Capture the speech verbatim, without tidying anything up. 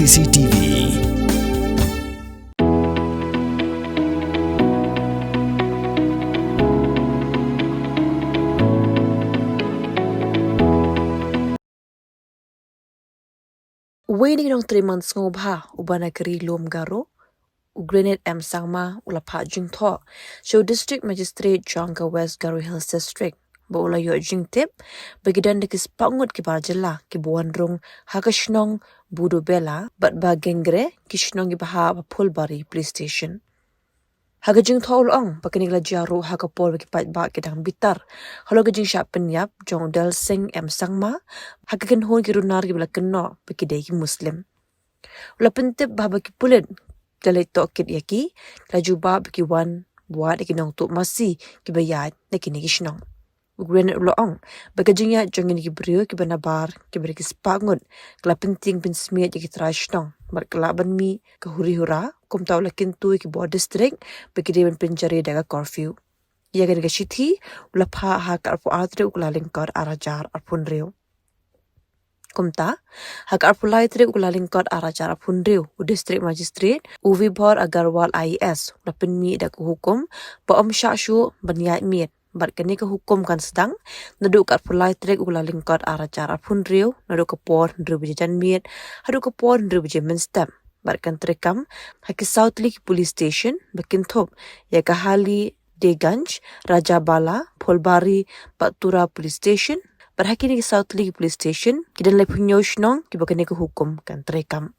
C T V. Uwei na ki nongtrei mansngewbha uba na ka Ri Lum Garo, u Granite M Sangma, u la phah jingthoh sha u District Magistrate jong ka West Garo Hills District, ba u la ïoh jingtip ba ki don da ki spah ngut ki bar jylla kiba wan rung ha ka shnong Budobela bad ba Gengre, ki shnong kiba hap ha Phulbari Police Station. Ha ka jingthoh u la ong ba kane ka la jia ruh ha ka por ba ki paidbah ki dang bitar halor ka jingshah pynïap jong u Delsing M Sangma ha ka kynhun ki runar kiba la kynnoh ba ki dei ki Muslim. U la pyntip ba haba ki pulit ki la leit tohkit ïa ki, ki la jubab ba ki wan wad ïa ki nongtuh masi kiba ïaid na kine ki shnong. U Granite u la ong ba ka jingïaid jong kine ki briew kiba nabar, kiba dei ki spah ngut, ka la pyntieng pynsmiej ïa ki trai shnong bad ka lah ban mih ka huri hura. Kumta u la kyntu ïa ki bor district ba ki dei ban pynjari da ka curfew. Ïa kane ka shithi u la phah ha ka arphew ar tarik u Kyllalyngkot ar hajar arphew hynriew. Kumta, ha ka arphew lai tarik u Kyllalyngkot ar hajar arphew hynriew, u District Magistrate, u Vibhor Agarwal I A S, u la pynmih da ka hukum ba ym shah shuh ban ïaid miet. Bad kane ka hukum kan sdang naduh ka arphew lai tarik u Kyllalyngkot ar hajar arphew hynriew, naduh ka por hynriew baje janmiet haduh ka por hynriew baje mynstep. Bad kan treikam ha ki saw tylli ki police station ba kynthup ïa ka Hali Deganj, Rajabala, Phulbari bad Tura Police Station. Bad ha kine ki saw tylli ki police station ki don laiphew hynñiew shnong kiba kane ka hukum kan treikam.